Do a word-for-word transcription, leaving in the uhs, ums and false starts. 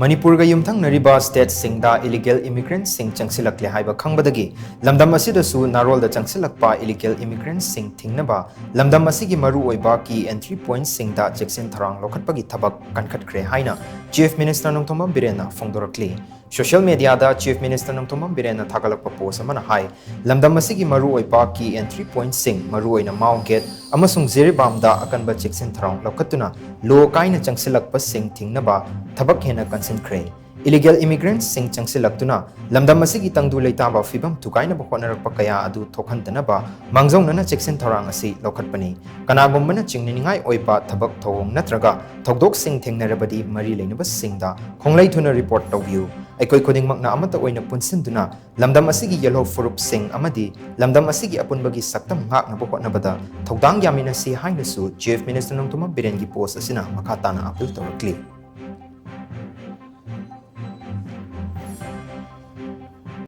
ꯃꯅꯤꯄꯨꯔꯒ ꯌꯨꯝꯊꯪꯅꯔꯤꯕ stateꯁꯤꯡꯗ illegal immigrantꯁꯤꯡ ꯆꯪꯁꯤꯜꯂꯛꯂꯦ ꯍꯥꯏꯕ ꯈꯪꯕꯗꯒꯤ ꯂꯝꯗꯝ ꯑꯁꯤꯗꯁꯨ ꯅꯥꯔꯣꯜꯗ ꯆꯪꯁꯤꯜꯂꯛꯄ illegal immigrantꯁꯤꯡ ꯊꯤꯡꯅꯕ ꯂꯝꯗꯝ ꯑꯁꯤꯒꯤ ꯃꯔꯨꯑꯣꯏꯕ key entry pointꯁꯤꯡꯗ ꯆꯦꯛꯁꯤꯟ ꯊꯧꯔꯥꯡ ꯂꯧꯈꯠꯄꯒꯤ ꯊꯕꯛ ꯀꯟꯈꯠꯈ꯭ꯔꯦ ꯍꯥꯏꯅ Chief Minister Nongthombam ꯕꯤꯔꯦꯟꯅ ꯐꯣꯡꯗꯣꯔꯛꯂꯤ꯫ Social mediaꯗ Chief Minister Nongthombam ꯕꯤꯔꯦꯟꯅ ꯊꯥꯒꯠꯂꯛꯄ post ꯑꯃꯅ ꯍꯥꯏ, ꯂꯝꯗꯝ ꯑꯁꯤꯒꯤ ꯃꯔꯨꯑꯣꯏꯕ key entry pointꯁꯤꯡ, ꯃꯔꯨꯑꯣꯏꯅ ꯃꯥꯎ gate ꯑꯃꯁꯨꯡ ꯖꯤꯔꯤꯕꯥꯝꯗ ꯑꯀꯟꯕ ꯆꯦꯛꯁꯤꯟ ꯊꯧꯔꯥꯡ ꯂꯧꯈꯠꯇꯨꯅ law ꯀꯥꯏꯅ ꯆꯪꯁꯤꯜꯂꯛꯄꯁꯤꯡ ꯊꯤꯡꯅꯕ ꯊꯕꯛ ꯍꯦꯟꯅ ꯀꯟꯁꯤꯟꯈ꯭ꯔꯦ꯫ Illegal immigrantꯁꯤꯡ ꯆꯪꯁꯤꯜꯂꯛꯇꯨꯅ ꯂꯝꯗꯝ ꯑꯁꯤꯒꯤ ꯇꯪꯗꯨ ꯂꯩꯇꯥꯕ ꯐꯤꯕꯝ ꯊꯨꯒꯥꯏꯅꯕ ꯍꯣꯠꯅꯔꯛꯄ ꯀꯌꯥ ꯑꯗꯨ ꯊꯣꯛꯍꯟꯗꯅꯕ ꯃꯥꯡꯖꯧꯅꯅ ꯆꯦꯛꯁꯤꯟ ꯊꯧꯔꯥꯡ ꯑꯁꯤ ꯂꯧꯈꯠꯄꯅꯤ꯫ ꯀꯅꯥꯒꯨꯝꯕꯅ ꯆꯤꯡꯅꯅꯤꯡꯉꯥꯏ ꯑꯣꯏꯕ ꯊꯕꯛ ꯊꯧꯑꯣꯡ ꯅꯠꯇ꯭ꯔꯒ ꯊꯧꯗꯣꯛꯁꯤꯡ ꯊꯦꯡꯅꯔꯕꯗꯤ ꯃꯔꯤ ꯂꯩꯅꯕꯁꯤꯡꯗ ꯈꯣꯡꯂꯩ ꯊꯨꯅ report ꯇꯧꯕꯤꯌꯨ꯫ ꯑꯩꯈꯣꯏ ꯈꯨꯗꯤꯡꯃꯛꯅ ꯑꯃꯠꯇ ꯑꯣꯏꯅ ꯄꯨꯟꯁꯤꯟꯗꯨꯅ ꯂꯝꯗꯝ ꯑꯁꯤꯒꯤ ꯌꯦꯜꯍꯧ ꯐꯨꯔꯨꯞꯁꯤꯡ ꯑꯃꯗꯤ ꯂꯝꯗꯝ ꯑꯁꯤꯒꯤ ꯑꯄꯨꯟꯕꯒꯤ ꯁꯛꯇꯝ ꯉꯥꯛꯅꯕ ꯍꯣꯠꯅꯕꯗ ꯊꯧꯗꯥꯡ ꯌꯥꯃꯤꯟꯅꯁꯤ ꯍꯥꯏꯅꯁꯨ Chief Minister ꯅꯣꯡꯊꯣꯝꯕꯝ ꯕꯤꯔꯦꯟꯒꯤ post ꯑꯁꯤꯅ ꯃꯈꯥ ꯇꯥꯅ appeal ꯇꯧꯔꯛꯂꯤ꯫